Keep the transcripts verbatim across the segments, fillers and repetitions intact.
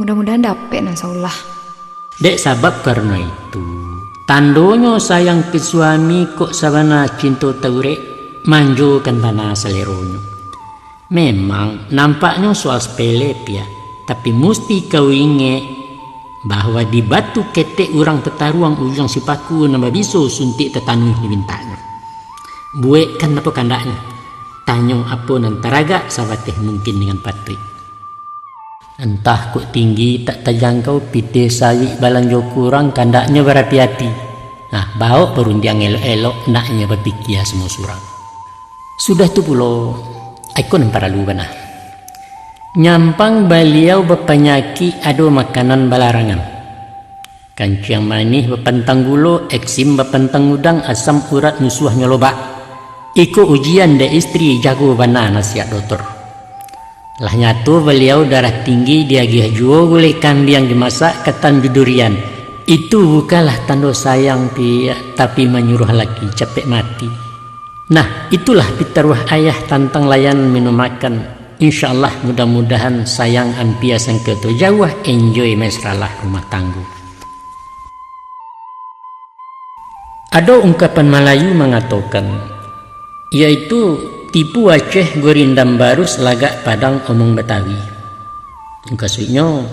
Mudah-mudahan dapek nan saulah. Dek sabab karano itu, tandonyo sayang ka suami kok sabana cinto taurek, manjokan bana saleronyo. Memang, nampaknyo soal sepele, Piak, tapi musti kau ingek bahwa di batu ketek urang tataruang ujuang sipaku nan babiso suntiak tatanuih di bintaknyo. Buekkan apo kandaknyo, tanyo apo nan taragak sabateh mungkin dengan patuik. Antah kok tinggi tak tajangkau, pitih sawik balanjo kurang, kandaknyo barapi-api. Nah, baok barundiang elok-elok, naknyo bapikia samo surang. Sudah tu pulo, iko nan paralu bana. Nyampang baliau bapanyakik, ado makanan balarangan. Kanciang manih bapantang gulo, eksim bapantang udang, asam urat musuahnyo lobak. Iko ujian dek istri, jago bana nasihat doktor. Lah nyato baliau darah tinggi, diagiah juo gulai kambiang dimasak, katan jo durian. Itu bukanlah tando sayang, Piak, tapi manyuruah laki capek mati. Nah, itulah pitaruah ayah tantang layan minum makan. Insya Allah, mudah-mudahan sayang ampia sangko tu jauah, enjoy mesralah rumah tanggo. Ado ungkapan Malayu mangatokan, yaitu, "Tipu Aceh gurindam barus, lagak Padang omong Batawi." Mukasuiknyo,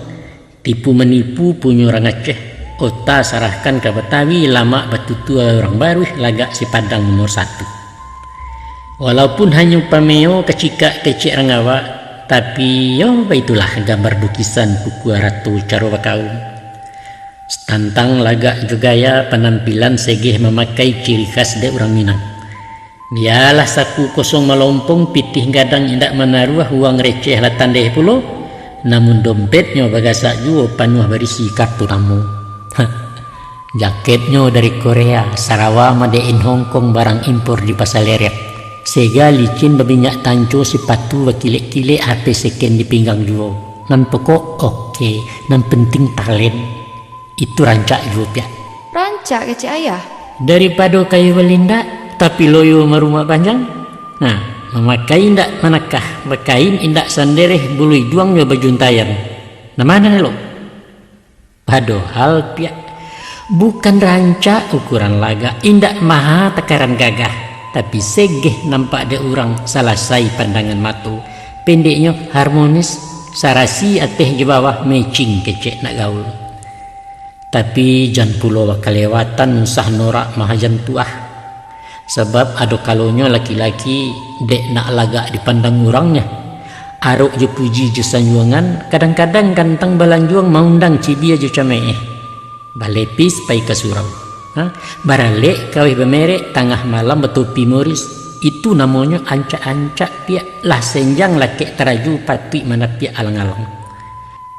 tipu manipu punyo urang Aceh, ota sarahkan ka Batawi, lamak batutua urang Baruih, lagak si Padang nomor satu. Walaupun hanyo pameo kacikak kecek rang awak, tapi, yo, baitulah gambar lukisan kukua rato caro bakaum. Tantang lagak jo gaya panampilan, segeh mamakai ciri khas dek urang Minang. Bialah saku kosong malompong, pitih gadang indak manaruah, uang receh lah tandeh pulo, namun dompetnyo bagasak juo, panuah barisi kartu namo. Jaketnyo dari Korea, sarawa made in Hong Kong, barang impor di Pasa Lerek. Sega licin baminyak tanco, sipatu bakilek-kilek, H P seken di pinggang juo. Nan pokok oke, nan penting talen. Itu rancak juo, Piak. Rancak kecek ayah. Daripado kayu balindak, tapi loyo marumak panjang. Nah, mamakai indak manakah, bakain indak sandereh, bulu iduang jo bajuntaian. Nan ma nan elok? Padohal, Piak, bukan rancak ukuran lagak, indak maha takaran gagah, tapi segeh nampak dek urang, salasai pandangan mato. Pendeknyo, harmonis, sarasi ateh jo bawah, matching kecek nak gaul. Tapi, jan pulo bakalewatan usah norak mahajan tu ah. Sabab ado kalonyo laki-laki, dek nak lagak dipandang urang nyo, arok jo puji jo sanjuangan, kadang-kadang gantang balanjuang maundang cibia jo cameeh. Balepis pai ka surau. Ha? Baralek kaweh bamerek, tangah malam batopi moris. Itu namonyo ancak-ancak, Piak, lah senjang lakek taraju, patuik manapiak alang-alang.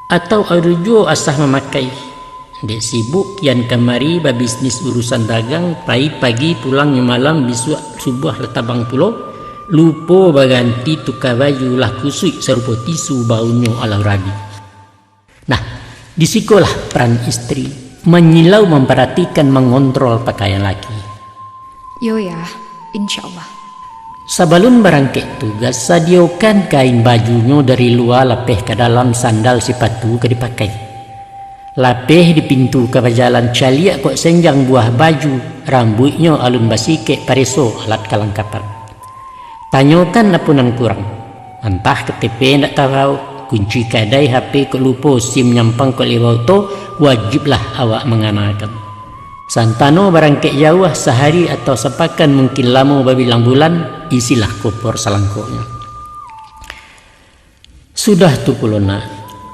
Atau ado juo asah mamakai. Dek sibuk kian kamari babisnis urusan dagang, pai pagi pulang nyo malam, bisuak subuah lah tabang pulo, lupo baganti tuka baju, lah kusuik sarupo tisu, baunyo alau rabi. Nah, di sikolah peran istri, manyilau, mamparatikan, mangontrol pakaian laki. Yo, Yah, insya Allah. Sabalun barangkek tugas, sadiokan kain bajunyo dari lua, lapeh ka dalam, sandal sipatu ka dipakai. Lapeh di pintu ka bajalan, caliak kok senjang buah baju, rambuiknyo alun basikek, pareso alat kalangkapan. Tanyokan apo nan kurang. Antah K T P ndak tabao, kunci kadai, H P kok lupo, SIM nyampang kok lewat oto, wajiblah awak manganakan. Santano barangkek jauah, sahari atau sapakan, mungkin lamo babilang bulan, isilah kopor salangkoknyo. Sudah tu pulo nak,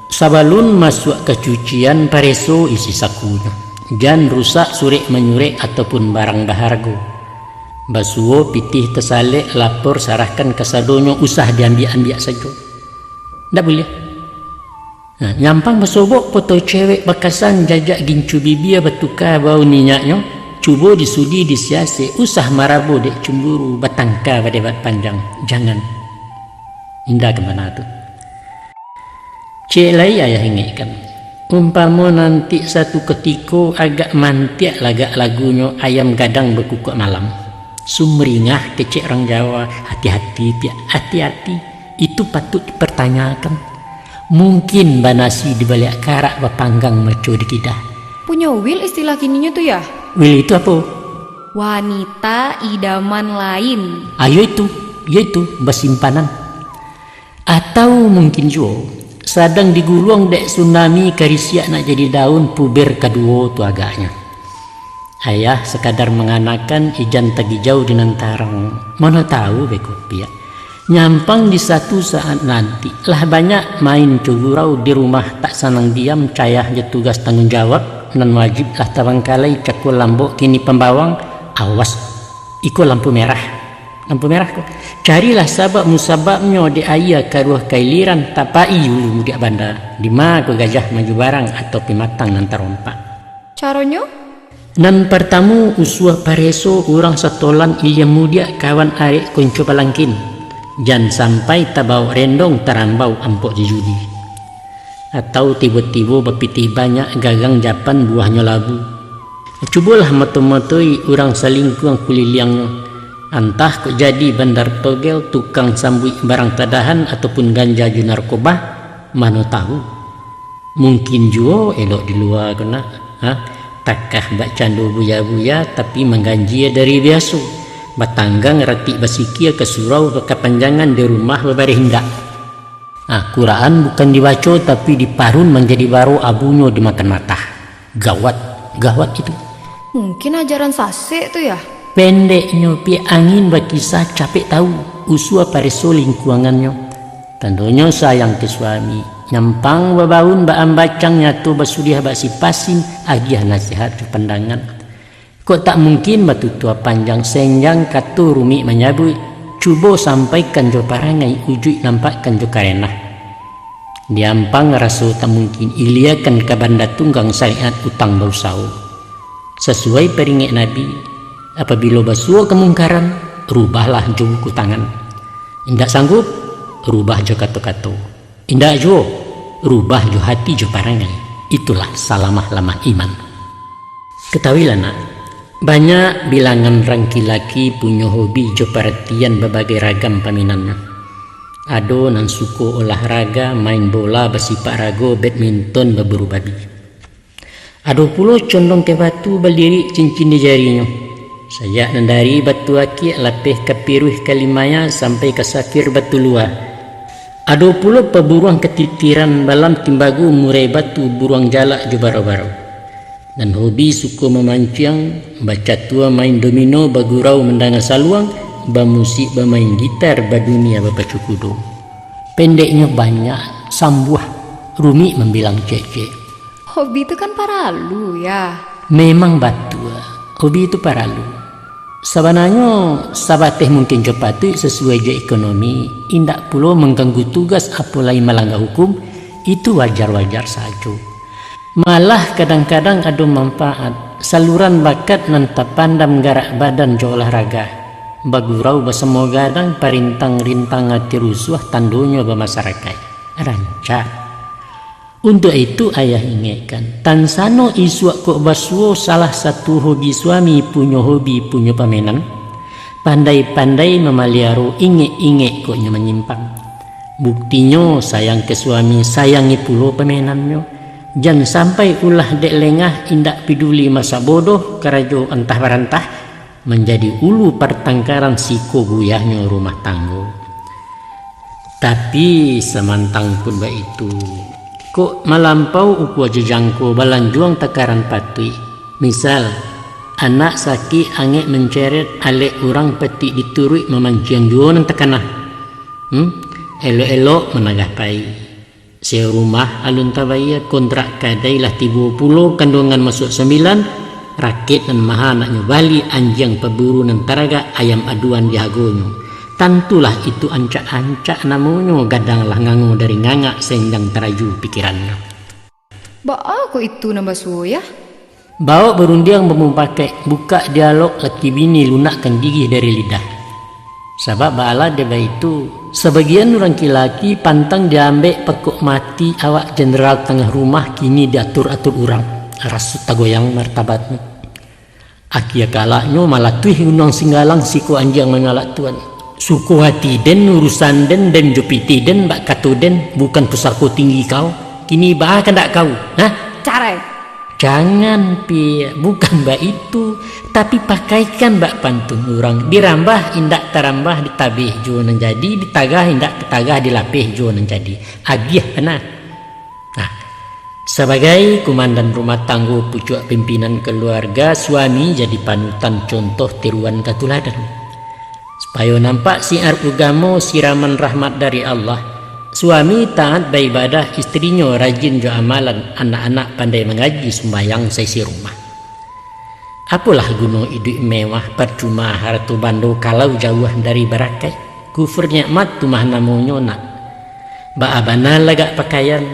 sabalun masuak ka cucian, pareso isi sakunyo. Jan rusak surek manyurek ataupun barang bahargo. Basuo pitih tasalek, lapor sarahkan kasadonyo, usah diambiak-ambiak sajo. Ndak buliah. Nah, nyampang basobok foto cewek bakasan, jajak gincu bibia, batuka bau ninyaknyo, cubo disudi disiasek, usah marabo dek cemburu, batangka badebat panjang. Jangan. Indak ka bana tu. Ciek lai ayah ingekkan. Umpamo nanti satu katiko agak mantiak lagak lagunyo, ayam gadang bakukuak malam. Sumringah kecek urang Jawa, hati-hati, Piak, hati-hati. Itu patuik dipartanyakan. Mungkin banasi di baliak karak, bapanggang maco di kidah. Punyo Will istilah kininyo tu, yah? Will itu apo? Wanita idaman lain. Ah, iyo itu, iyo itu, basimpanan. Atau mungkin juo, sadang diguluang dek tsunami karisiak nak jadi daun puber kaduo tu agaknyo. Ayah sakadar manganakan ijan tagijau di nan tarang. Mano tahu beko piak. Nyampang di satu saat nanti, lah banyak main cugurau di rumah tak sanang diam, cayah jo tugas tangguang jawab, nan wajib lah tabangkalai cako lambok kini pambawang, awas, iko lampu merah. Lampu merah ko. Carilah sabab musababnyo, dek aia karuah kailiran, tapai ulu mudiak banda, di ma ko gajah maju barang atau pimatang nan tarompak. Caronyo? Nan partamu, usua pareso urang satolan ilia mudiak kawan arek konco palangkin. Jan sampai tabawok rendong tarambau ampok jijudi. Atau tibo-tibo bapitih banyak gagang japan buahnyo labu. Cubolah mato-matoi urang salingkuang kuliliangnyo. Antah kok jadi bandar togel, tukang sambuik barang tadahan, ataupun ganja jo narkoba, mano tahu. Mungkin juo elok di lua ko nak, ha? Takah bak cando buya-buya, tapi mangganjia dari biaso. Batanggang ratik basikia ka surau bakapanjangan di rumah babareh indak. Ah, Quran bukan dibaco, tapi diparun manjadi baro, abunyo dimakan matah. Gawat, gawat itu. Mungkin ajaran sasek tu, yah? Pendeknyo, piak angin bakisa capek tahu, usua pareso lingkuangannyo. Tandonyo sayang ka suami, nyampang babaun baambacang, nyato basudiah bak sipasin, agiah nasihat jo pandangan. Kok tak mungkin batutua panjang, senjang kato rumik manyabuik, cubo sampaikan jo parangai, ujuik nampakkan jo karenah. Diampang raso tak mungkin, iliakan ka banda tunggang, syariat utang bausawo. Sasuai paringek Nabi, apabilo basuo kamungkaran, rubahlah jo buku tangan. Indak sanggup, rubah jo kato-kato. Indak juo, rubah jo hati jo parangai. Itulah salamah-lamah iman. Katahuilah nak, banyak bilangan rangki laki punyo hobi jo paratian babagai ragam pamainannyo. Ado nan suko olahraga, main bola, basipak rago, badminton, baburu babi. Ado pulo condong ka batu, balirik cincin di jarinyo. Sajak nan dari batu akiak, lapeh ka piruih, ka limaya, sampai ka safir batu lua. Ado pulo paburuang katitiran, balam timbago, murai batu, buruang jalak jo baro-baro. Nan hobi suko mamanciang, bacatua, main domino, bagurau, mandanga saluang, bamusik, bamain gitar, badunia, bapacu kudo. Pendeknyo, banyak, sambuah, rumik mambilang cek-cek. Hobi tu kan paralu, yah? Memang batua, hobi tu paralu. Sabananyo, sabateh mungkin jo patuik, sasuai jo ekonomi, indak pulo mangganggu tugas, apo lai malangga hukum, itu wajar-wajar sajo. Malah kadang-kadang ado manfaat, saluran bakat nan tapandam, garak badan jo olahraga. Bagurau basamo gadang, parintang-rintang ati rusuah, tandonyo bamasarakaik. Rancak. Untuak itu, ayah ingekkan, tansano isuak kok basuo salah satu hobi suami punyo hobi punyo pamainan, pandai-pandai mamaliaro, ingek-ingek kok nyo manyimpang. Buktinyo, sayang ka suami, sayangi pulo pamainannyo. Jan sampai ulah dek lengah, indak piduli masa bodoh, karajo antah barantah, manjadi ulu partangkaran, siko buyahnyo rumah tanggo. Tapi, samantang pun baitu, kok malampau ukua jo jangko, balanjuang takaran patuik. Misal, anak sakik angek manceret, alek urang patik dituruik, mamanciang juo nan takana. Hmm? Elok-elok managah pai. Sewa rumah alun tabayia, kontrak kadai lah tibo pulo, kanduangan masuak sambilan, rakek nan maha naknyo bali, anjiang paburu nan taragak, ayam aduan di hagonyo. Tantulah itu ancak-ancak namonyo, gadang lah ngango dari ngangak, senjang taraju pikirannyo. Baa kok itu nan basuo, yah? Baok barundiang bamupakaik, bukak dialog laki bini, lunakkan gigih dari lidah. Sabab baalah dek baitu, sabagian urang kilaki pantang diambek pakok mati awak jenderal tangah rumah, kini diatur-atur urang, raso tagoyang martabatnyo. Akia kalaknyo malatuih Gunuang Singgalang, siko anjiang mangalak tuan. Suko ati den, urusan den, den jo pitih den, bak kato den, bukan pusako tinggi kau. Kini baa kandak kau, ha? Carai. Jangan, Piak, bukan baitu. Tapi pakaikan bak pantun urang, dirambah indak tarambah, ditabeh juo nan jadi, ditagah indak tatagah, dilapeh juo nan jadi. Agiah kana. Nah, sabagai kumandan rumah tanggo, pucuak pimpinan kaluarga, suami jadi panutan, contoh, tiruan ka tuladan. Supayo nampak siar ugamo, siraman rahmat dari Allah, suami taat baibadah, istrinyo rajin jo amalan, anak-anak pandai mangaji, sumbayang saisi rumah. Apolah guno iduik mewah, parcuma harato bando, kalau jauah dari barakaik? Kufur nikmat tu mah namonyo, nak. Baa bana lagak pakaian,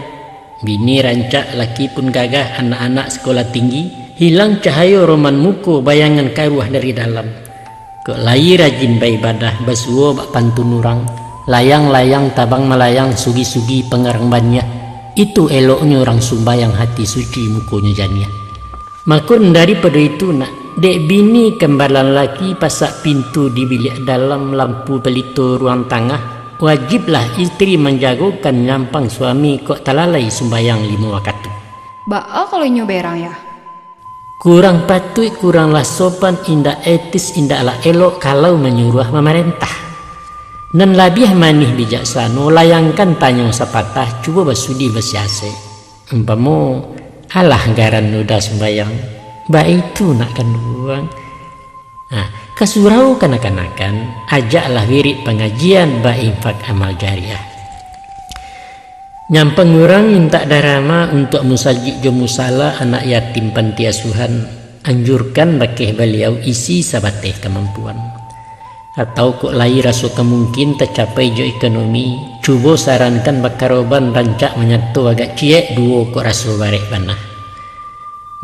bini rancak, laki pun gagah, anak-anak sakolah tinggi, hilang cahayo roman muko, bayangan karuah dari dalam. Kok lai rajin baibadah, basuo bak pantun urang, layang-layang tabang malayang, sugi-sugi pangarang banyak, itu eloknyo urang sumbayang, hati suci, mukonyo janiah. Mako, nan daripado itu, nak, dek bini kambalan laki, pasak pintu di biliak dalam, lampu palito ruang tangah, wajiblah istri manjagokan, nyampang suami kok talalai sumbayang limo wakatu. Baa kalau inyo berang, Yah? Kurang patuik, kuranglah sopan, indak etis, indaklah elok kalau manyuruah mamarentah. Nan labiah manih bijaksano, layangkan tanyo sapatah, cubo basudi basiasek. Umpamo, "Alah, garan uda sumbayang, baitu nak kanduang." Nah, ka surau kanakanakan, ajaklah wirid pangajian, bainfak amal jariah. Nyampang urang mintak darama untuak musajik jo musala anak yatim panti asuhan, anjurkan bakeh baliau isi sabateh kamampuan. Atau kok lai raso ka mungkin tacapai jo ekonomi, cubo sarankan bakaroban rancak manyato agak ciek duo kok raso barek bana.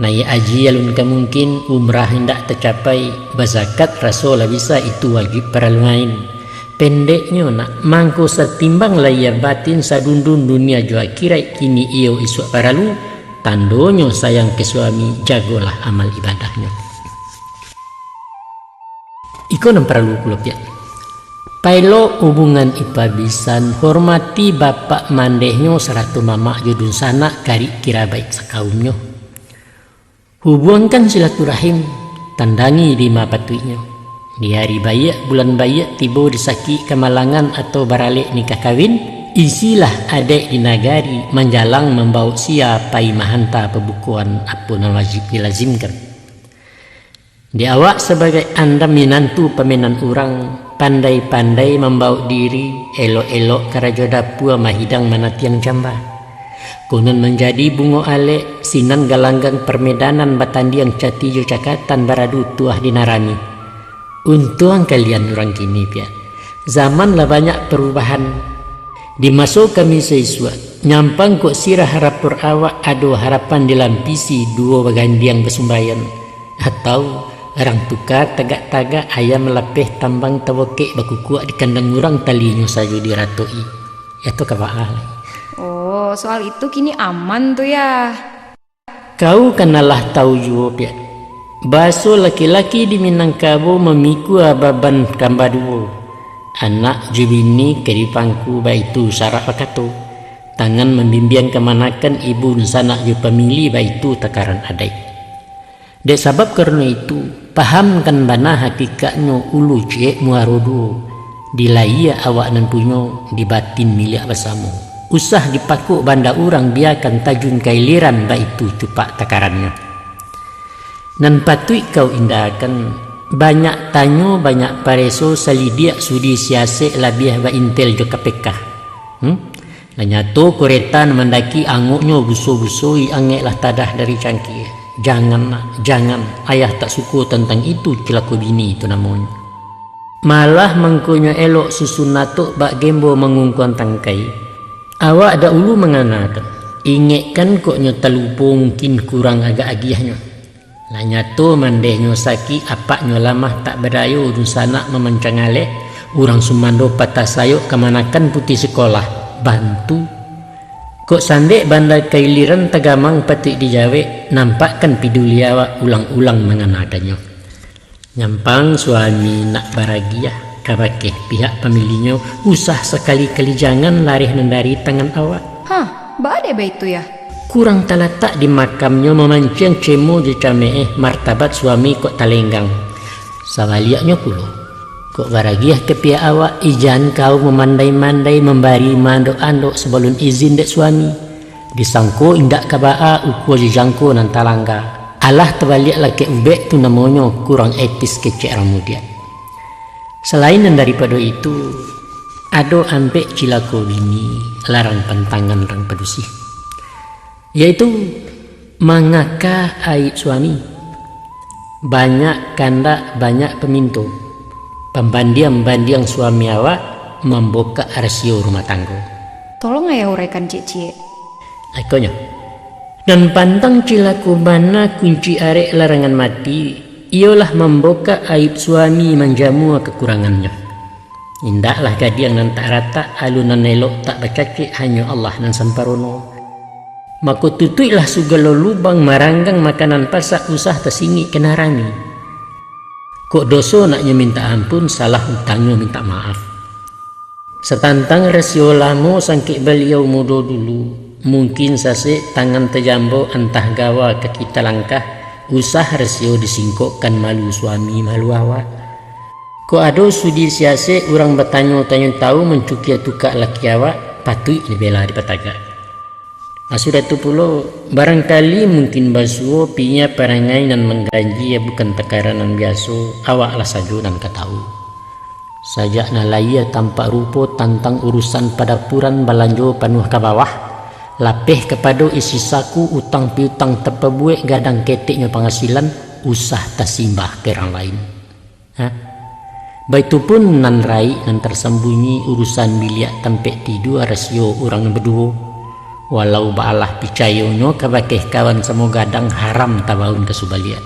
Naiak aji alun ka mungkin, umrah indak tacapai, bazakat raso lah bisa, itu wajib paralu ain. Pendeknyo nak, mangko satimbang lahia batin, sadundun dunia jo akiraik, kini iyo isuak paralu, tandonyo sayang ka suami, jagolah amal ibadahnyo. Iko nan paralu pulo, Piak. Paelok hubungan ipa bisan, hormati bapak mandehnyo sarato mamak jo dunsanak, karib kirabaik sakaumnyo. Hubuangkan silaturahim, tandangi di ma patuiknyo. Di ari baiak, bulan baiak, tibo di sakik kamalangan atau baralek nikah kawin, isilah adaik di nagari, manjalang mambawok sia pai mahanta pabukoan, apo nan wajib dilazimkan. Di awak sabagai andam minantu pamenan urang, pandai-pandai mambawok diri, elok-elok karajo dapua, mahidang manatiang camba. Konon manjadi bungo alek, sinan galanggang parmedanan, batandiang cati jo cakatan, baradu tuah di nan rami. Untuang kalian urang kini, Piak. Zaman lah banyak parubahan. Di maso kami saisuak, nyampang kok sirah rapor awak, ado harapan dilampisi, duo bagandiang basumbayan. Atau, rang tuka tagak-tagak, ayam lapeh tambang tabokek, bakukuak di kandang urang, talinyo sajo diratoki. Atau ka baa lai? Oh, soal itu kini aman tu, Yah. Kau kan alah tau juo, Piak. Baso laki-laki di Minangkabau mamikua baban kamba duo. Anak jo bini ka dipangku, baitu sarak bakato. Tangan mambimbiang kamanakan, ibu dunsanak jo pamili, baitu takaran adaik. Dek sabab karano itu, pahamkan bana hakikatnyo, ulu ciek muaro duo. Di lahia awak nan punyo, di batin miliak basamo. Usah dipakok banda urang, biakan tajun ka iliran, baitu cupak takarannyo. Nan patuik kau indakan, banyak tanyo, banyak pareso, salidiak sudi siasek, labiah baintel jo K P K. Hmm? Lah nyato kureta nan mandaki, angoknyo buso-buso, angeklah tadah dari cangkie. Jangan, nak, jangan, ayah tak suko tantang itu, cilako bini tu namonyo. Malah mangkonyo elok susun atok bak gembo mangungkuang tangkai. Awak dahulu manganakan, ingekkan kok nyo talupo, mungkin kurang agak agiahnyo. Lah nyato mandehnyo sakik, apaknyo lamah tak badayo, dunsanak mamancang aleh, urang sumando patah sayok, kamanakan putuih sikolah, bantu. Kok sandek banda ka iliran, tagamang patuik dijawek, nampakkan piduli awak, ulang-ulang manganakannyo. Nyampang suami nak baragiah, Kabake pihak pamilihnyo, usah sakali-kali jangan lareh nan dari tangan awak. Hah, baa dek baitu, Yah? Kurang talatak di makamnyo mamanciang cemo jo cameeh, martabat suami kok talenggang. Sabaliaknyo pulo, kok baragiah ka pihak awak, ijan kau mamandai-mandai mambari maandok-andok sabalun izin dek suami. Disangko indak ka baa, ukua jo jangko nan talangga. Alah tabaliak lakek ubek, tu namonyo kurang etis kecek urang mudiak. Salain nan daripado itu, ado ampek cilako bini, larang pantangan rang padusi, yaitu mangaka aib suami. Banyak kandak, banyak paminto. Pambandiang-bandiang suami awak, mambukak rasio rumah tanggo. Tolong Ayah uraikan ciek-ciek. Ikonyo, nan pantang cilako bana kunci arek larangan mati, iyolah mambukak aib suami, manjamua kakurangannyo. Indaklah gadiang nan tak ratak, alun nan elok tak bacacek, hanyo Allah nan samparono. Mako tutuiklah sugalo lubang, maranggang makanan pasak, usah tasingik kanarami. Kok doso naknyo mintak ampun, salah utangnyo mintak maaf. Satantang rasio lamo sangkek baliau mudo dulu, mungkin sasek tangan tajambo, antah gawa kaki talangkah, usah rasio disingkokkan, malu suami malu awak. Kok ado sudi siasek urang batanyo-tanyo tahu, mancukia tukak laki awak, patuik dibela dipatagak. Ah, sudah tu pulo, barangkali mungkin basuo pinya parangai nan mangganjia, bukan takara nan biaso, awaklah sajo nan ka tahu. Sajak nan lahia tampak rupo tantang urusan padapuran, balanjo panuah ka bawah, lapeh kapado isi saku, utang piutang tapabuek, gadang keteknyo pangasilan, usah tasimbah ka urang lain. Ha? Baitu pun nan raik, nan tarsambunyi, urusan biliak tampek tidua, rasio urang nan baduo. Walau baalah picayonyo kabake kawan samo gadang, haram tabaun ka subaliak.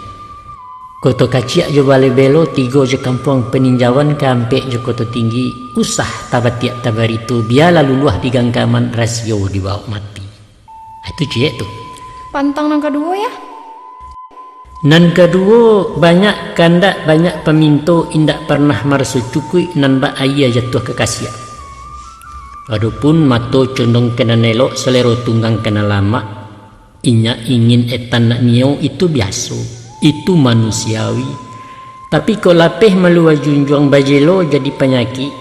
Koto kaciak jo balai belo, tigo jo kampuang paninjauan, kaampek jo koto tinggi, usah tabatiak tabarito, bialah luluah di ganggaman, rasio dibaok mati. Ah, itu ciek tu. Pantang nan kaduo, Yah? Nan kaduo, banyak kandak, banyak paminto, indak parnah maraso cukuik, nan bak aia jatuah ka kasiak. Adopun mato condong ka nan elok, salero tunggang ka nan lamak, inyak ingin etan nak nio, itu biaso, itu manusiawi. Tapi kok lapeh malua junjuang, bajelo jadi panyakik,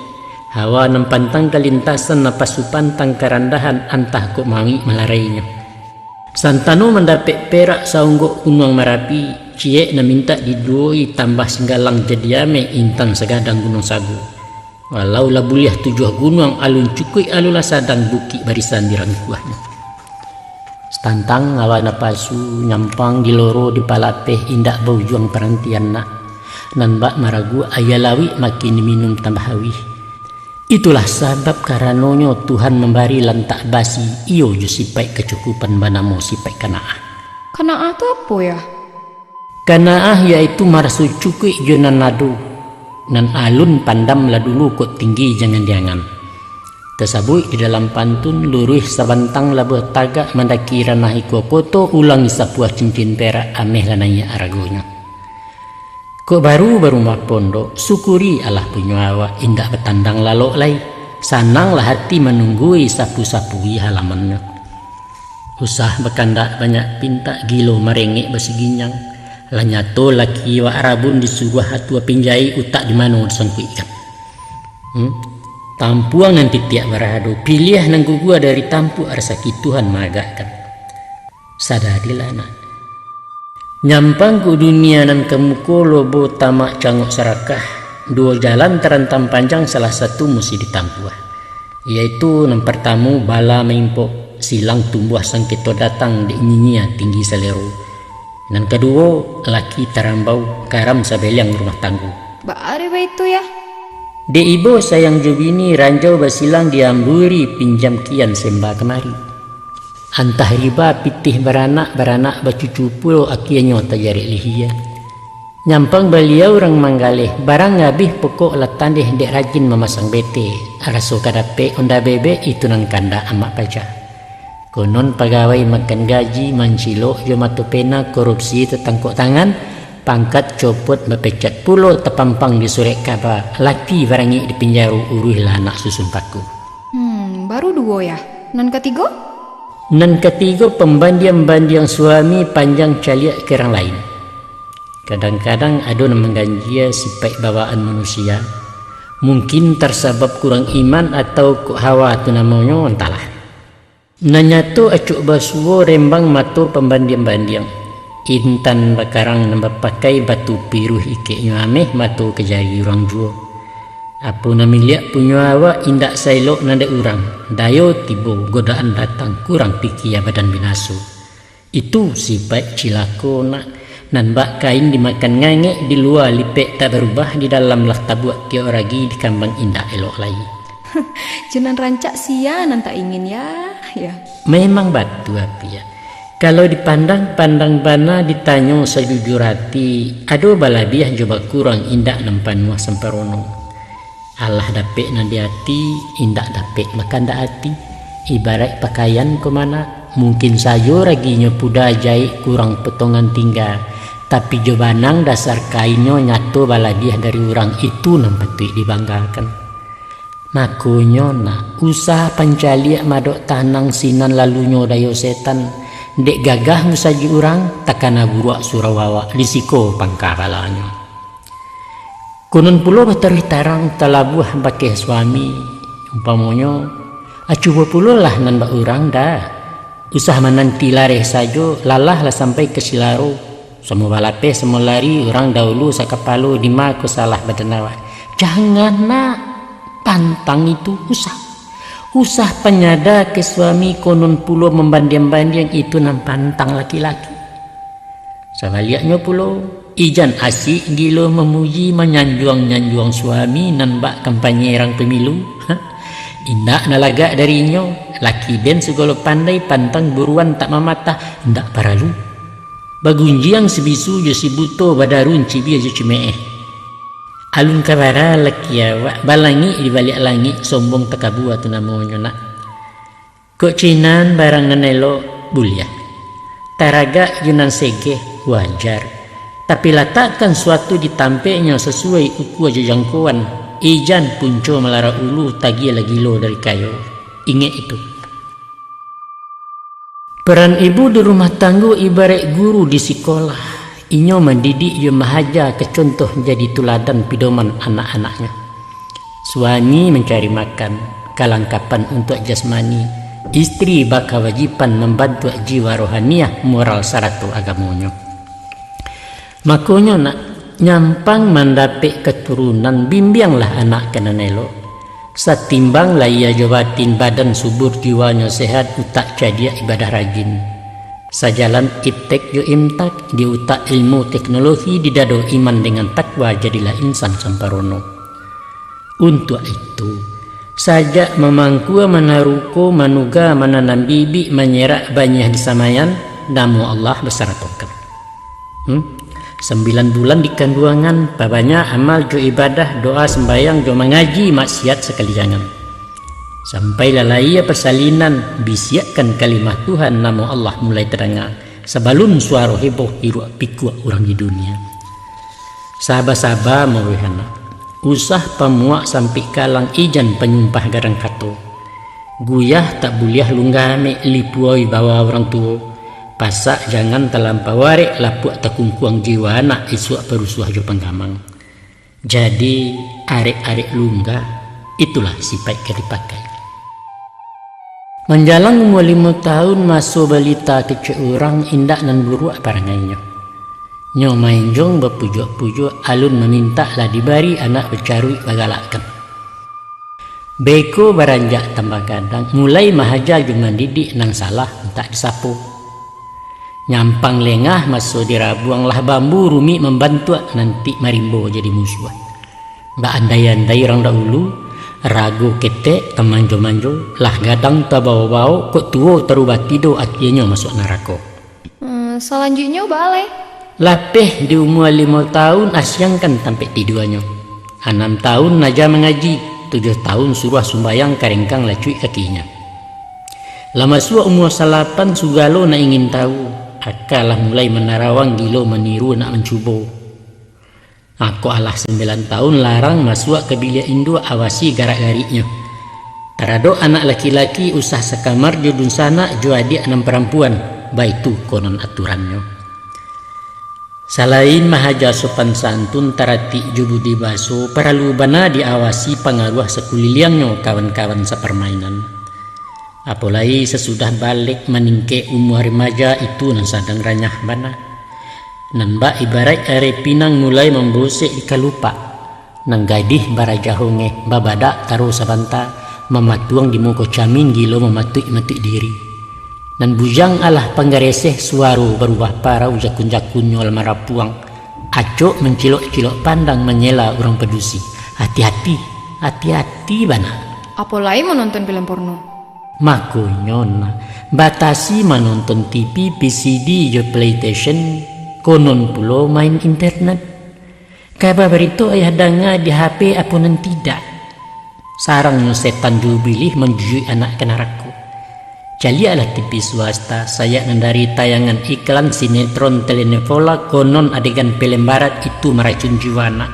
hawa nan pantang kalintasan, napasu pantang karandahan, antah kok mangik malarainyo. Santano mandapek perak saunggok Gunuang Marapi, ciek nan mintak diduoi, tambah singgalang jadi ameh, intan sagadang Gunuang Sago. Walau lah buliah tujuah gunuang, alun cukuik alun lah sadang, bukik barisan di rangkuahnyo. Satantang awa napasu, nyampang di loro di palapeh, indak baujuang parantian nak. Nan bak maraguak aia lawik, makin diminum tambah auih. Itulah sabab karanonyo Tuhan mambari lantak basi, iyo jo sipaik kacukupan banamo sipaik kanaah. Kanaah tu apo, Yah? Kanaah yaitu maraso cukuik jo nan ado, nan alun pandam lah dulu kok tinggi jangan diangan. Tasabuik di dalam pantun, luruih sabantang labuah tagak, mandaki ranah ikua koto, ulangi sapuah cincin perak, ameh lah naiak aragonyo. Kok baru barumah pondok, syukuri alah punyo awak, indak batandang lalok lai. Sananglah hati manunggui, sapu-sapui halamannyo. Usah bakandak banyak pintak, gilo marengek basiginyang. Lah nyato laki wak rabun, disuruah atua pinjai, utak di mano disangkuikkan. Hmm? Tampuang nan titiak barahado, piliah nan gugua dari tampuak, rasaki Tuhan maagakkan. Sadarilah nak. Nyampang ku dunia nan kamuko, lobo tamak cangok sarakah, duo jalan tarantang panjang, salah satu musti ditampuah. Yaitu nan partamo bala maimpok, silang tumbuah sangketo datang, dek nyinyia tinggi salero. Nan kaduo, laki tarambau, karam sabeliang rumah tanggo. Baa dek baitu, Yah? Dek ibo sayang jo bini, ranjau basilang diamburi, pinjam kian semba kamari. Antah riba pitih baranak, baranak bacucu pulo, akianyo tajarek lihia. Nyampang baliau urang manggaleh, barang abih pokok lah tandeh, dek rajin mamasang bete, raso ka dapek onda bebek, itu nan kandak amak paja. Konon pagawai makan gaji, mancilok jo mato pena, korupsi tatangkok tangan, Pangkat copot bapecat pulo tapampang di surek kaba, laki barangik di pinjaro, uruihlah anak susun paku. Hmm, baru duo ya? Nan katigo? Nan katigo, pambandiang-bandiang suami panjang caliak ka urang lain. Kadang-kadang ado nan mangganjia sipaik bawaan manusia, mungkin tarsabab kurang iman atau kok hawa tu namonyo, antahlah. Nan nyato acok basuo rembang mato pambandiang-bandiang. Intan bakarang nan bapakai batu piruih ikeknyo ameh mato ka jari urang juo. Apo nan miliak punyo awak indak saelok nan dek urang. Dayo tibo godaan datang kurang pikia badan binaso. Itu sipaik cilako nak, nan bak kain dimakan ngangek, di lua lipek tak barubah, di dalam lah tabuak kiok ragi, dikambang indak elok lai. Cunan rancak sia nan tak ingin ya, ya. Memang batua, Piak. Kalau dipandang-pandang bana, ditanyo sajujur ati, ado balabiah jo bakurang, indak nan panuah samparono. Alah dapek nan di ati, indak dapek makandak ati. Ibaraik pakaian ko mah nak, mungkin sajo raginyo puda jaik kurang potongan tingga, tapi jo banang dasar kainnyo nyato balabiah dari urang, itu nan patuik dibanggakan. Makonyo nak, usah pancaliak madok tanang sinan lalunyo dayo setan, dek gagah musajik urang, takana buruak surau awak, di siko pangka palanyo. Konon pulo bataruih tarang talabuah bakeh suami, umpamonyo, a cubo pulolah nan bak urang dah. Usah mananti lareh sajo, lalah lah sampai ka silaro. Samo balapeh, samo lari, urang dahulu sakapalo, dima ko salah badan awak. Jangan nak, pantang itu, usah. Usah panyada ka suami, konon pulo mambandiang-bandiang itu nan pantang laki-laki. Sabaliaknyo pulo, ijan asik gilo mamuji, manyanjuang-nyanjuang suami nan bak kampanye rang pemilu. Ha? Indak nan lagak dari inyo, laki den sagalo pandai, pantang buruan tak mamatah, indak paralu. Bagunjiang si bisu jo si buto, badarun cibia jo cimeeh. Alun ka bara laki awak, balangik di baliak langik, sombong takabua tu namonyo nak. Kok cinan barang nan elok, buliah. Taragak jo nan segeh, wajar. Tapi latakkan suatu di tampeknyo sasuai ukua jo jangkoan, ijan punco malarak ulu, tagiahlah gilo dari kayo. Ingek itu. Peran ibu di rumah tanggo ibaraik guru di sikolah. Inyo mandidik jo mahaja ka contoh, jadi tuladan pidoman anak-anaknyo. Suami mancari makan, kalangkapan untuak jasmani, istri bakawajiban mambantuak jiwa rohaniah, moral sarato agamonyo. Makonyo nak, nyampang mandapek katurunan, bimbianglah anak ka nan elok. Satimbang lahia jo batin, badan subur jiwanyo sehat, utak cadiak ibadah rajin. Sajalan iptek jo imtak, di utak ilmu teknologi, di dado iman dengan takwa, jadilah insan samparono. Untuak itu, sajak mamangkua manaruko, manuga mananam bibik, manyerak baniah di samayan, namo Allah basaratokan. Hmm? Sambilan bulan di kanduangan, pabanyak amal jo ibadah, doa, sambayang jo mangaji, maksiat sakali jangan. Sampai lah lahia pasalinan, bisiakkan kalimah Tuhan, namo Allah mulai tadanga, sabalun suaro heboh hiruak pikuak urang di dunia. Saba-saba mauih anak, usah pamuak sampik kalang, ijan panyumpah gadang kato. Guyah tak buliah lunggah amek, lipuah wibawa urang tuo. Pasak jangan talampau arek, lapuak takungkuang jiwa anak, isuak parusuah jo panggamang. Jadi, arek-arek lunggah, itulah sipaik ka dipakai. Manjalang umua limo taun, maso balita kecek urang, indak nan buruak parangainyo. Nyo maenjong bapujuak-pujuak, alun mamintak lah dibari, anak bacaruik bagalakkan. Beko baranjak tambah gadang, mulai mahaja jo mandidik, nan salah mintak disapo. Nyampang lengah maso dirabuang, lah bambu rumik mambantuak, nanti marimbo jadi musuah. Baandai-andai urang dahulu, rago ketek tamanjo-manjo, lah gadang tabao-bao, kok tuo tarubah tido, akienyo masuak narako. Hmm, salanjuiknyo baa lai? Lapeh di umua limo taun, asiangkan tampek tiduanyo. Anam taun aja mangaji, tujuah taun suruah sumbayang, karengkang lacuik kakinyo. Lah masuak umua salapan, sugalo nak ingin tahu, Aka lah mulai manarawang gilo maniru nak mancubo. Ako alah sambilan taun larang masuak ka biliak induak awasi garak-gariknyo. Taradok anak laki-laki usah sakamar jo dunsanak jo adiak nan parampuan, baitu konon aturannyo. Salain mahaja sopan santun taratik jo budi baso, paralu bana diawasi pangaruah sakuliliangnyo kawan-kawan saparmainan. Apo lai sasudah balek maningkek umua remaja itu nan sadang ranyah bana. Nan bak ibaraik areh pinang mulai mambosek di kalupak. Nan gadih baraja hongeh babadak taro sabanta, mamatuang di muko camin gilo mamatuik-matuik diri. Nan bujang alah panggareseh suaro barubah parau jakun-jakunnyo lah marapuang. Acok mancilok-cilok pandang manyela urang padusi. Hati-hati, hati-hati bana. Apo lai manonton film porno? Makonyo nah, batasi manonton T V, V C D jo PlayStation, konon pulo main internet. Kaba barito ayah danga di H P apo nan tidak. Sarangnyo setan jo bilih manjujuik anak ka narako. Caliaklah T V swasta, sayak nan dari tayangan iklan sinetron telenovela, konon adegan pelem barat itu maracun jiwa anak.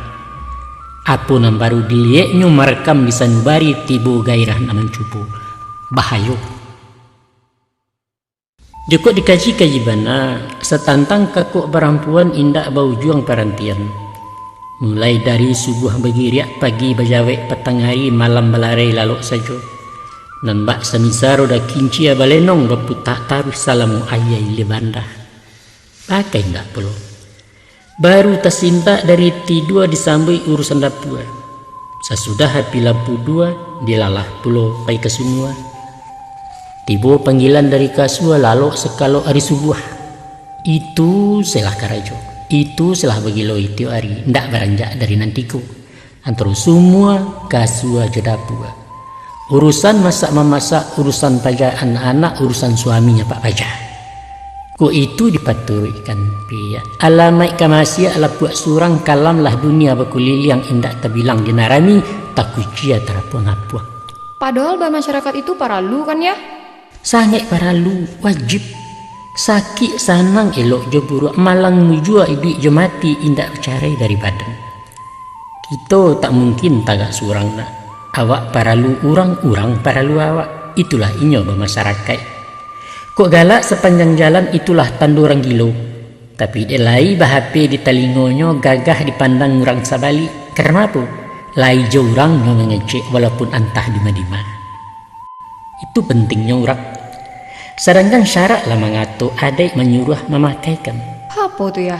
Apo nan baru dilieknyo marekam di sanubari tibo gairah nak mancubo. Bahayo. Jikok dikaji-kaji bana, satantang kakok barampuan indak baujuang parantian. Mulai dari subuah bagiriak, pagi bajawek, patang ari, malam balarai lalok sajo. Nan bak samisa roda kincia balenong baputak taruih salamo aia ilia bandah. Baa ka indak pulo. Baru tasintak dari tidua disambuik urusan dapua. Sasudah api lampu dua, dilalah pulo pai ka sumua. Tibo panggilan dari kasua lalok sakalok ari subuah. Itu selah karajo. Itu selah bagilo tiok ari, ndak baranjak dari nan tigo. Antaro sumua, kasua, jo dapua. Urusan masak-mamasak, urusan paja anak-anak, urusan suami nyapak paja. Kok itu dipaturuikkan, piak. Alamaik ka masiak lapuak surang, kalam lah dunia bakuliliang, indak tabilang di nan rami, takucia tarapuang-apuang. Padahal bamasyarakat itu paralu kan, Yah? Sangaik paralu, wajib. Sakik sanang, elok jo buruak, malang mujua, iduik jo mati, indak bacarai dari badan. Kito tak mungkin tagak surang nak. Awak paralu urang, urang paralu awak. Itulah inyo bamasarakaik. Kok galak sapanjang jalan, itulah tando urang gilo. Tapi dek lai ba-H P di talingonyo, gagah dipandang urang sabalik. Karano apo? Lai jo urang nyo mangecek, walaupun antah dima-dima. Itu pentingnyo urang. Sadangkan syarak lah mangato, adaik manyuruah mamakaikan. Apo tu, Yah?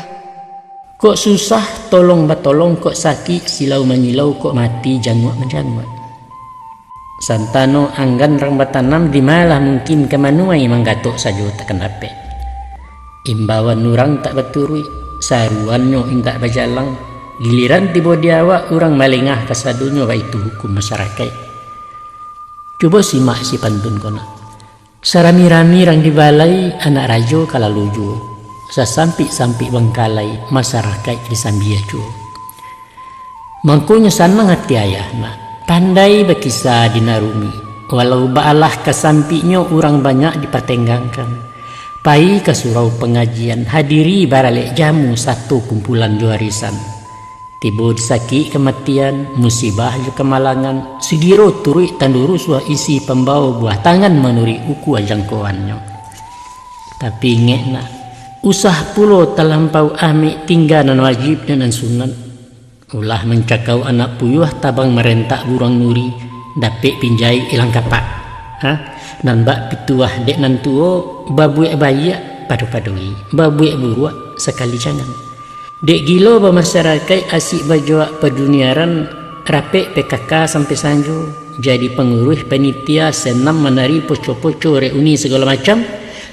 Kok susah, tolong batolong, kok sakik, silau manyilau, kok mati, janguak manjanguak. Santano anggan rang batanam, di ma lah mungkin ka manuai, manggatok sajo takkan dapek. Imbauan urang tak baturuik, saruannyo indak bajalang, giliran tibo di awak, urang malengah kasadonyo, baitu hukum masarakaik. Cubo simak isi pantun ko nak. Sarami-rami rang di balai, anak rajo ka lalu juo. Sasampik-sampik bangkalai, masarakaik disambia juo. Mangkonyo sanang ati ayah nak, pandai bakisa di nan rumi. Walau baalah kasampiknyo, urang banyak dipatenggangkan. Pai ka surau pangajian, hadiri baralek jamu, sato kumpulan jo arisan. Tibo di sakik kamatian, musibah jo kamalangan, sugiro turuik tando rusuah, isi pambao buah tangan manuruik ukua jangkoannyo. Tapi ingek nak, usah pulo talampau amik, tingga nan wajib jo nan sunat. Ulah mancakau anak puyuah, tabang marentak buruang nuri, dapek pinjai ilang kapak. Ha? Nan bak pituah dek nan tuo, babuek baiak pado-padoi, babuek buruak sakali jangan. Dek gilo bamasarakaik, asik bajoak paduniaran, rapek P K K sampai sanjo, jadi panguruih panitia, senam manari poco-poco, reuni sagalo macam,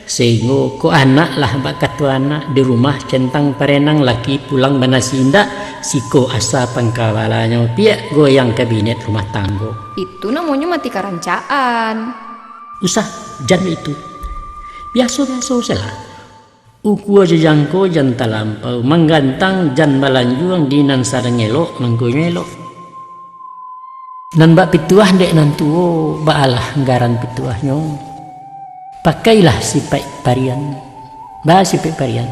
sahinggo kok anak lah bak kato anak, di rumah centang parenang, laki pulang banasi indak, siko asa pangkabalanyo, piak goyang kabinet rumah tanggo. Itu namonyo mati karancaan. Usah, jan itu. Biaso-biaso sajolah. Ukua jo jangko jan talampau, manggantang jan balanjuang, di nan sadang elok, mangkonyo elok. Nan bak pituah dek nan tuo, baalah garan pituahnyo. Pakailah sipaik parian. Basipek parian,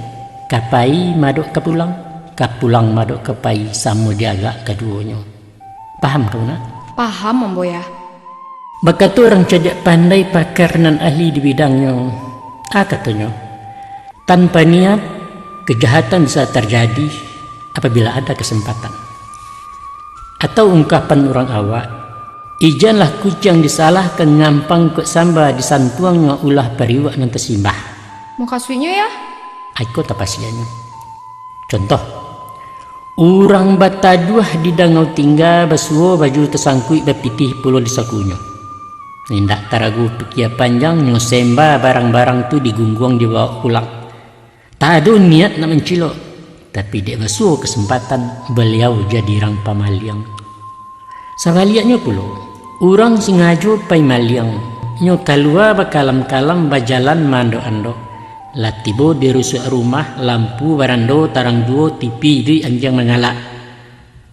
ka pai madok ka pulang, ka pulang madok ka pai, samo diagak kaduonyo. Paham kau nak? Paham, Ambo Yah. Bakato urang cadiak pandai, pakar nan ahli di bidangnyo, a katonyo, tanpa niat, kejahatan bisa tarjadi apabila ada kesempatan. Atau ungkapan urang awak, ijanlah kuciang disalahkan, nyampang kok samba disantuangnyo, ulah pariuak nan tasimbah. Mukasuiknyo, Yah? Aiko tapasianyo. Contoh, urang bataduah di Dangau Tingga, basuo baju tasangkuik, bapitih pulo di sakunyo. Indak tarago pikia panjang, nyo semba barang-barang tu digungguang dibawok pulang. Tak ado niat nak mancilok, tapi dek basuo kesempatan, baliau jadi rang pamaliang. Sabaliaknyo pulo, urang singajo pai maliang, nyo kalua bakalam-kalam, bajalan maandok-andok. Lah tibo di rusuak rumah, lampu barando tarang juo, T V iduik, anjiang mangalak.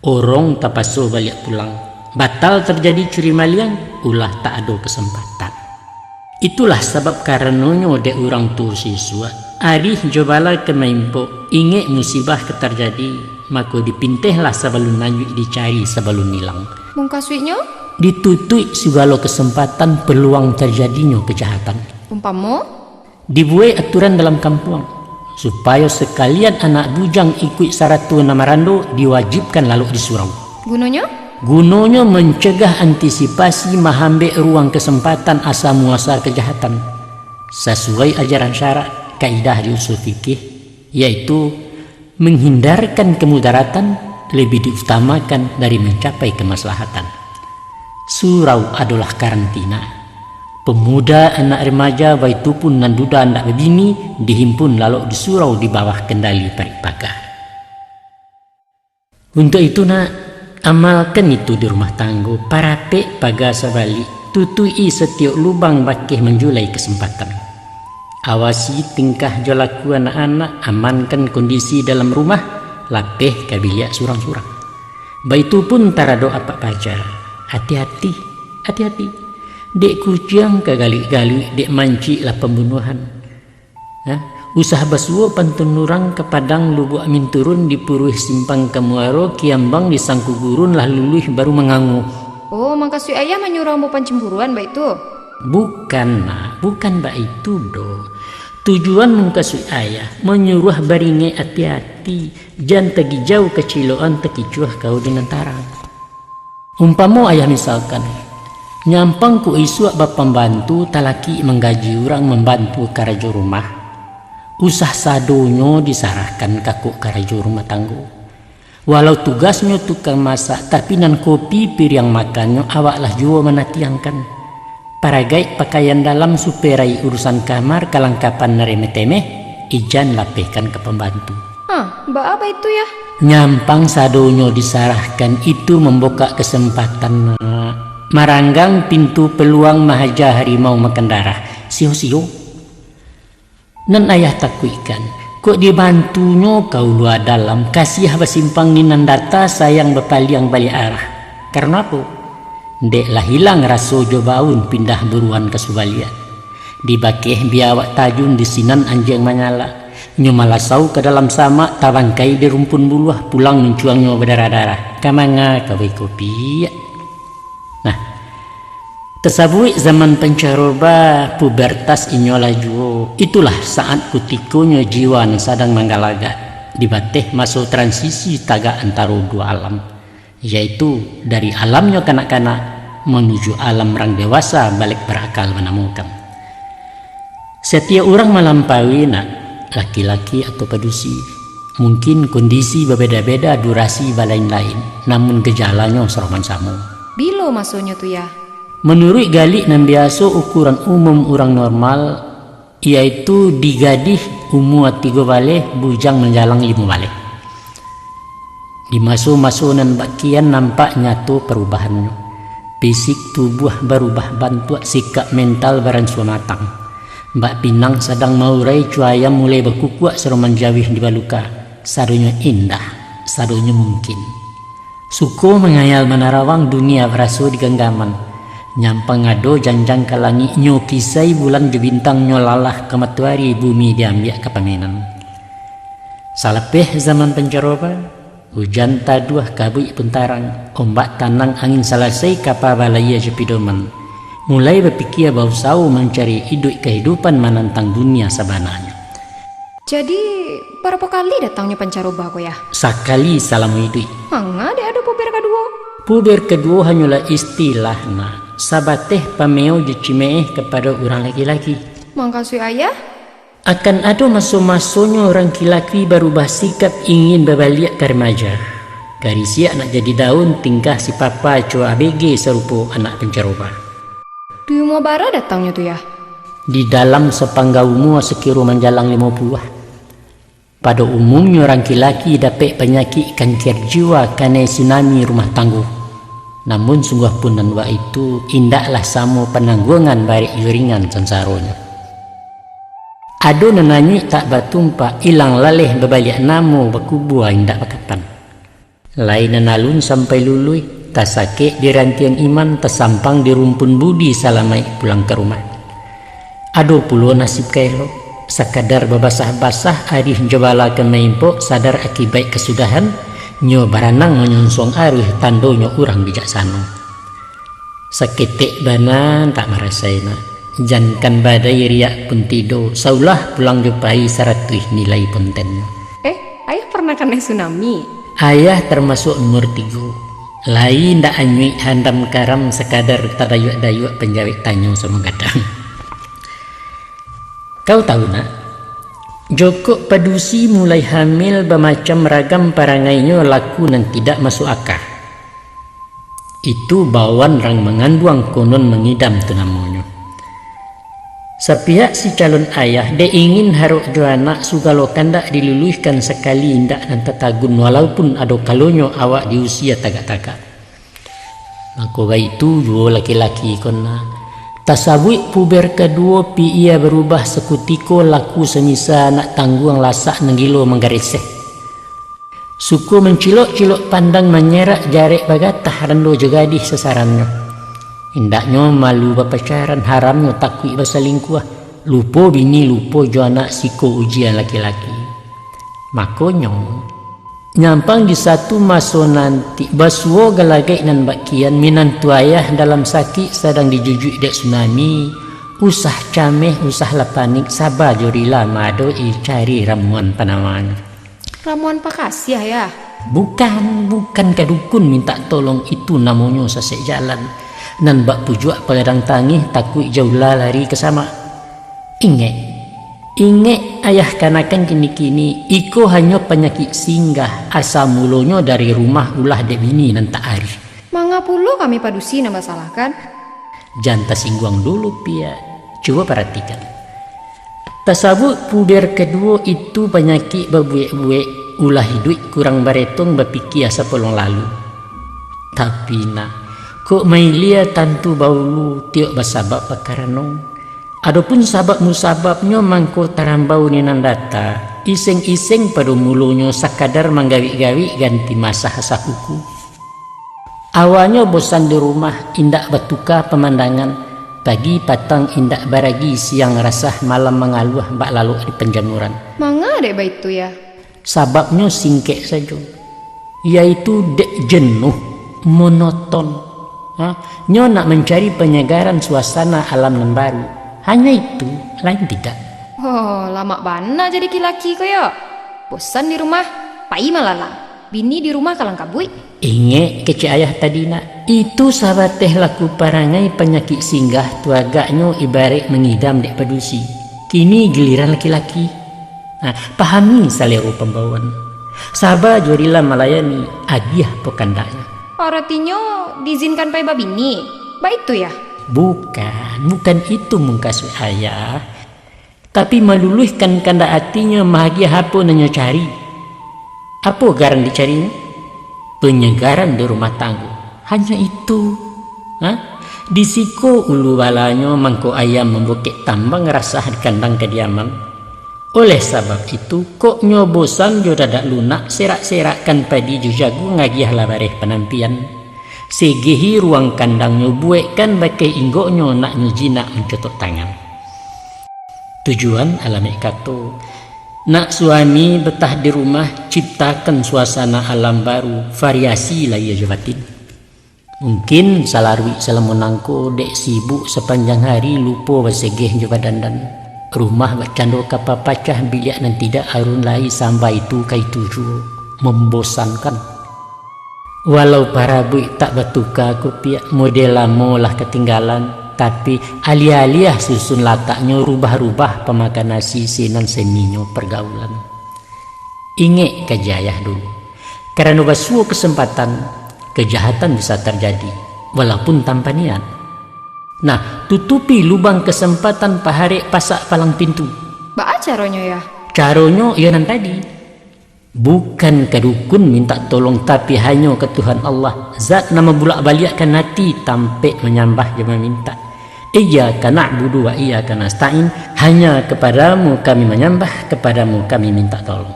Urang tapaso baliak pulang. Batal tarjadi curi maliang, ulah tak ado kesempatan. Itulah sabab karanonyo dek urang tuo sisuak, arih jo bala ka maimpok, ingek musibah ka tarjadi, mako dipintehlah sabalun lanjuik, dicari sabalun ilang. Mukasuiknyo? Ditutuik sagalo kesempatan, peluang tarjadinyo kejahatan. Umpamo? Dibuek aturan dalam kampuang, supayo sakalian anak bujang ikuik sarato nan marando, diwajibkan lalok di surau. Gunonyo? Gunonyo mancegah, antisipasi, mahambek ruang kesempatan asa muasa kejahatan. Sasuai ajaran syarak, kaidah di usul fikih, yaitu menghindarkan kemudaratan lebih diutamakan dari mencapai kemaslahatan. Surau adolah karantina. Pemuda, anak remaja, baitu pun nan duda ndak babini, dihimpun lalok di surau di bawah kendali parik paga. Untuak itu, nak, amalkan itu di rumah tanggo, parapek paga sabalik, tutuik-i satiok lubang bakeh manjulai kesempatan. Awasi tingkah jo laku anak-anak, amankan kondisi dalam rumah, lapeh ka biliak surang-surang. Baitu pun taradok apak paja. Ati-ati, ati-ati. Dek kuciang ka galuik-galuik, dek mancik lah pambunuahan. Nah, usah basuo pantun urang ka Padang Lubuak Minturun, dipuruih simpang ka muaro, kiambang di sangku gurun, lah luluih baru mangango. Oh, mukasuik Ayah manyuruah ambo pancimburuan baitu? Bukan, nak, bukan baitu doh. Tujuan mukasuik Ayah manyuruah baringek ati-ati, jan tagijau kacilokan, takicuah kau di nan tarang. Umpamo Ayah misalkan, nyampang kok isuak bapambantu, talakik manggaji urang mambantu karajo rumah, usah sadonyo disarahkan ka kok karajo rumah tanggo. Walau tugasnyo tukang masak, tapi nan kopi piriang makannyo awaklah juo manatiangkan. Paragaik pakaian dalam, superai urusan kamar, kalangkapan nan remeh-temeh, ijan lapehkan ka pambantu. Hah, baa baitu, Yah? Nyampang sadonyo disarahkan, itu mambukak kasempatan, nak. Maranggang pintu paluang, mahaja harimau makan darah. Sio-sio. Nan Ayah takuikkan, kok dibantunyo ka ulu dalam, kasiah basimpang di nan data, sayang bapaliang baliak arah. Karano apo? Dek lah hilang raso jo baun, pindah buruan ka subaliak. Di bakeh biawak tajun, di sinan anjiang manyalak. Nyo malasau ka dalam samak, tabangkai di rumpun buluah, pulang muncuangnyo badarah-darah. Ka manga ka wai kopi? Nah, tasabuik zaman pancaroba, pubertas inyolah juo. Itulah saat kutikonyo jiwa nan sadang manggalagak, di bateh maso transisi tagak antaro duo alam, yaitu dari alamnyo kanak-kanak manuju alam rang dewasa, balek barakal manamokan. Satiok urang malampaui, nak, laki-laki atau padusi. Mungkin kondisi babeda-beda, durasi balain-lain, namun gajalanyo saroman samo. Bilo masonyo tu, Yah? Manuruik galik nan biaso, ukuran umum urang normal, yaitu di gadih umua tigo baleh, bujang manjalang limo baleh. Di maso-maso nan bak kian, nampak nyato parubahannyo. Fisik tubuah barubah bantuak, sikap mental baransua matang. Bak pinang sadang maurai, cua ayam mulai bakukuak, saroman jauah di baluka. Sadonyo indah, sadonyo mungkin. Suko mangayal manarawang, dunia baraso di ganggaman. Nyampang ado janjang ka langik, nyo kisai bulan jo bintang, nyo lalah ka matoari, bumi diambiak ka pamenan. Salapeh zaman pancaroba, ujan taduah, kabuik pun tarang, ombak tanang, angin salasai, kapa balayia jo pidoman, mulai bapikia, bausao mancari iduik, kahidupan manantang dunia sabananyo. Jadi, barapo kali datangnyo pancaroba ko, Yah? Sakali salamo iduik. Manga dek ado puber kaduo? Puber kaduo hanyolah istilah, Nak, sabateh pameo jo cimeeh kapado urang laki-laki. Mangkasuik Ayah? Akan ado maso-masonyo urang laki-laki barubah sikap, ingin babaliak ka remaja. Karisiak nak jadi daun, tingkah si papa co A B G, sarupo anak pancaroba. Di umua bara datangnyo tu, Yah? Di dalam sapangga umua, sakiro manjalang limo puluah. Pado umumnyo, urang laki-laki dapek panyakik kanker jiwa, kanai tsunami rumah tanggo. Namun, sungguah pun nan baitu, indaklah samo panangguangan, barek jo ringan sansaronyo. Ado nan anyuik tak batumpak, ilang laleh babaliak namo, bakubua indak bakapan. Lai nan alun sampai luluih, tasakek di rantiang iman, tasampang di rumpun budi, salamaik pulang ka rumah. Ado pulo nasib ka elok, sakadar babasah-basah, arih jo bala ka maimpok, sadar akibaik kasudahan, nyo baranang manyonsong aruih, tandonyo urang bijaksano. Saketek bana tak marasai, Nak. Jankan badai riak pun tido, saulah pulang jo pai, saratuih nilai pontennyo. Eh, Ayah parnah kanai tsunami? Ayah tarmasuak nomor tigo. Lai ndak anyuik handam karam, sakadar tadayuak-dayuak, panjawek tanyo samo gadang. Kau tahu, Nak, jokok padusi mulai hamil, bamacam ragam parangainyo, laku nan tidak masuak aka. Itu bawan rang manganduang, konon mangidam tu namonyo. Sapihak si calon ayah, dek ingin harok jo anak, sugalo kandak diluluihkan, sakali indak nan tatagun, walaupun ado kalonyo awak di usia tagak-tagak. Mako baitu juo laki-laki ko, Nak. Tasabuik puber kaduo, piia barubah sakutiko, laku samisa anak tangguang, lasak nan gilo manggareseh. Suko mancilok-cilok pandang, manyerak jarek bagatah, rando jo gadih sasarannyo. Indaknyo malu bapacaran, haramnyo takuik basalingkuah. Lupo bini, lupo jo anak, siko ujian laki-laki. Makonyo, nyampang di satu maso nanti, basuo galagaik nan bak kian, minantu ayah dalam sakik, sadang dijujuik dek tsunami, usah cameh, usahlah panik, saba jo rila, maadok-i cari ramuan panawanyo. Ramuan pakasiah, Yah? Bukan, bukan ka dukun mintak tolong, itu namonyo sasek jalan. Nan bak pujuak pagadang tangih, takuik jo ula lari ka samak. Ingek, ingek ayah kanakan kini-kini, iko hanyo panyakik singgah, asa mulonyo dari rumah, ulah dek bini nan tak arih. Manga pulo kami padusi nan basalahkan? Jan tasingguang dulu, Piak. Cubo paratikan. Tasabuik puber kaduo itu panyakik babuek-buek, ulah iduik kurang baretong, bapikia sapolong lalu. Tapi, Nak, kok mailia tantu baulu, tiok basabab bakarano. Adopun sabab musababnyo, mangko tarambau ni nan data, iseng-iseng pado mulonyo sakadar manggawik-gawik ganti masah asa kuku. Awalnyo bosan di rumah, indak batuka pamandangan, pagi patang indak baragi, siang rasah, malam mangaluah bak lalok di panjamuran. Manga dek baitu, Yah? Sababnyo singkek sajo, yaitu dek jenuh, monoton. Ha? Nyo nak mancari panyegaran suasana alam nan baru. Hanyo itu, lain tidak. Oh, lamak bana jadi laki-laki ko yo. Bosan di rumah, pai malalang. Bini di rumah kalang kabuik. Ingek kecek ayah tadi, Nak. Itu sabateh laku parangai panyakik singgah tu, agaknyo ibaraik mangidam dek padusi. Kini giliran laki-laki. Nah, pahami salero pambawaan. Saba jo rila malayani, agiah pakandaknyo. Aratinyo, diizinkan pai babini? Baitu, Yah? Bukan, bukan itu mukasuik ayah. Tapi maluluihkan kandak atinyo, maagiah apo nan nyo cari. Apo garan dicarinyo? Penyegaran di rumah tanggo. Hanyo itu. Ha? Di siko ulu balanyo, mangko ayam mambukek tambang, rasah di kandang kadiaman. Oleh sabab itu, kok nyo bosan jo dadak lunak, serak-serakkan padi jo jagung, agiahlah bareh panampian. Segehi ruang kandangnyo, buekkan bakeh inggoknyo, naknyo jinak mancotok tangan. Tujuan alamek kato, nak suami betah di rumah, ciptakan suasana alam baru, variasi lahia jo batin. Mungkin salaruik salamo nangko dek sibuk sapanjang hari lupo basegeh jo badandan. Rumah bakcando kapa pacah, biliak nan tidak alun lai sambai tu ka itu juo. Membosankan. Walau parabuik tak batuka kupiak, model lamo lah katinggalan, tapi aliah-aliah susun lataknyo, rubah-rubah pamakan nasi, sinan seninyo pergaulan. Ingek kaji ayah dulu. Karano basuo kesempatan, kejahatan bisa terjadi, walaupun tanpa niat. Nah, tutupi lubang kesempatan, paharek pasak palang pintu. Baa caronyo, Yah? Caronyo, iyo nan tadi. Bukan ka dukun mintak tolong, tapi hanyo ka Tuhan Allah, Zat nan mambulak-baliakkan ati tampek manyambah jo mamintak. Iyyaka na'budu wa iyyaka nasta'in, hanya kepada-Mu kami manyambah, kepada-Mu kami mintak tolong.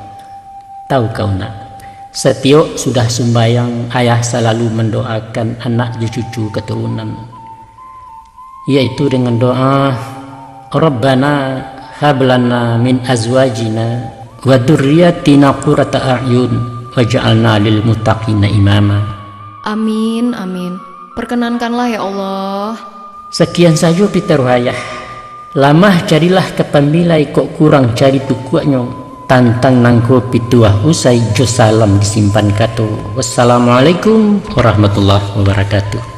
Tahu kau nak, satiok sudah sumbayang, ayah salalu mandoakan anak jo cucu katurunan, yaitu dengan doa, "Rabbana hab lana min azwajina wa dzurriyyatina qurrata a'yun waj'alna lil muttaqina imama." Amin, amin. Perkenankanlah, ya Allah. Sakian sajo pitaruah ayah. Lamah carilah ka pambilai, kok kurang cari tukuaknyo. Tantang nangko pituah usai, jo salam disimpan kato. Wassalamualaikum warahmatullahi wabarakatuh.